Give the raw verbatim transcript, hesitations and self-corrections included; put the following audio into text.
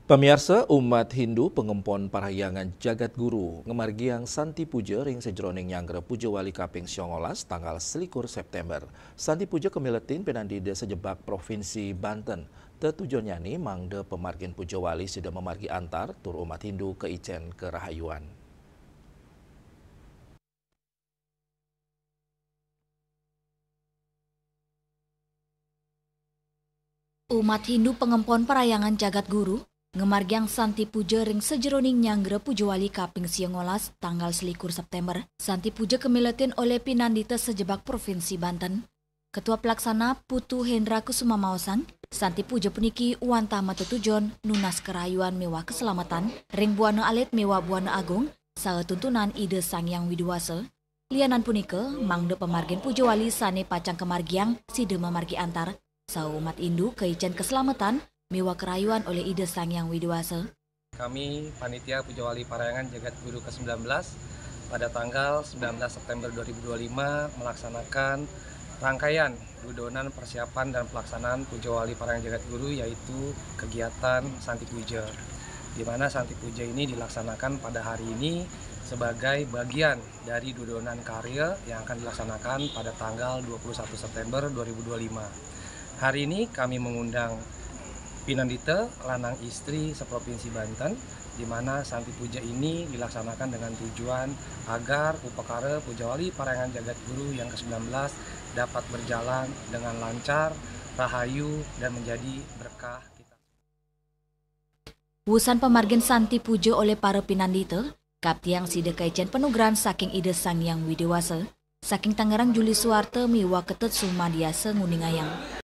Pamiarsa, umat Hindu pangempon Parhyangan Jagat Guru ngamargiang Santi Puja ring sajeroning nyanggra Puja Wali kaping siangolas tanggal selikur September. Santi Puja kamiletin pinandida sajebag Provinsi Banten. Tetujonnyane mangda pamargin Puja Wali sida mamargi antar tur umat Hindu kaicen karahayuan. Umat Hindu pangempon Parhyangan Jagat Guru ngamargiang Santi Puja ring sajeroning nyanggra Puja Wali kaping siangolas tanggal selikur September. Santi Puja kamiletin olih pinandita sajebag Provinsi Banten. Ketua Pelaksana Putu Hendra Kusuma maosang, Santi Puja puniki wantah matetujon nunas karahayuan miwah kaselametan ring buana alit miwah buana agung saha tuntunan Ida Sang Hyang Widi Wasa. Lianan punika, mangda pamargin Puja Wali sane pacang kamargiang sida mamargi antar, saha umat Hindu kaicen kaselametan miwah karahayuan olih Ida Sang Hyang Widi Wasa. Kami, Panitia Puja Wali Parhyangan Jagat Guru ke sembilan belas, pada tanggal sembilan belas September dua ribu dua puluh lima melaksanakan rangkaian dudonan persiapan dan pelaksanaan Puja Wali Parhyangan Jagat Guru, yaitu kegiatan Santi Puja, di mana Santi Puja ini dilaksanakan pada hari ini sebagai bagian dari dudonan karya yang akan dilaksanakan pada tanggal dua puluh satu September dua ribu dua puluh lima. Hari ini kami mengundang pinandita lanang istri seprovinsi Banten, di mana Santi Puja ini dilaksanakan dengan tujuan agar upakara Puja Wali Parhyangan Jagat Guru yang kesembilan belas dapat berjalan dengan lancar, rahayu, dan menjadi berkah. Wusan pamargin Santi Puja olih para pinandita, kaptiang sida kaicen panugrahan saking Ida Sang Hyang Widi Wasa. Saking Tangerang, Juli Suwarta miwah Ketut Sumadiasa nguningayang.